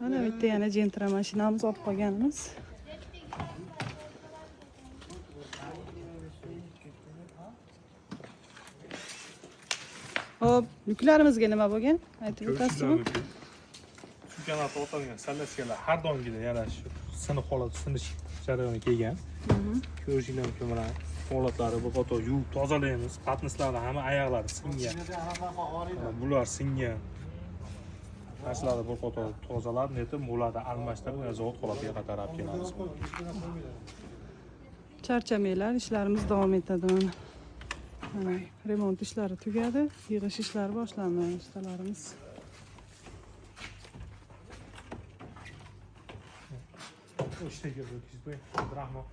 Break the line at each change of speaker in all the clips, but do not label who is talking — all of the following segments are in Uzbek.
Mana bitta yana Gentra mashinamiz olib qolganmiz. Hop, yuklarimizga nima bo'lgan? Aytib o'tasizmi?
Chempionatda o'tadigan sallaskalar har doimgidek yana shu siniq holat, sinish jarayoni kelgan. Ko'rishinglar mumkin, mana holatlari bir qator yuvib tozalaymiz. Patnislarni hamma oyoqlari singan. Mana bular singan. Narsalarni bir qator tozalab, netib, bularni almashtirib, yana zavod holatiga qaytarib kelamiz.
Charchamanglar, ishlarimiz davom etadi mana. Mana remont ishlari tugadi, yig'ish ishlari boshlandi ustalarimiz.
Ishga o'tkazib qo'ying. Rahmat.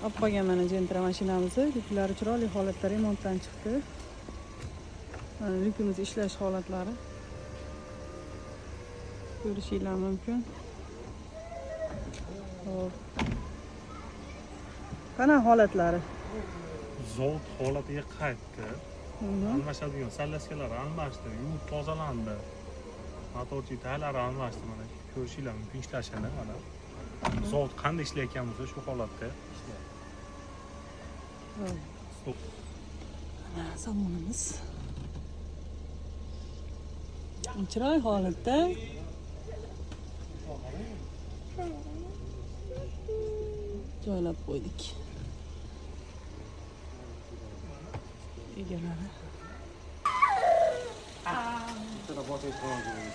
Olib qolgan mana Gentra mashinamizni, yuklari chiroyli holatda remontdan chiqdi. Mana yukimiz ishlash holatlari. Ko'rishinglar mumkin. Hop. Qana holatlari?
Zavod holatiga qaytdi. Almashadigan sallaskalar almashdi, yuvib tozalandi. Motorchi taylari almashdi, mana ko'rishinglar mumkin ishlashini, mana. Zavod qanday ishlayotgan bo'lsa shu holatda.
Hop.
Stop.
Mana salonimiz. Chiroyli holatda. Joylab qo'ydik. Egalari.
Bitta bosib chiqaman.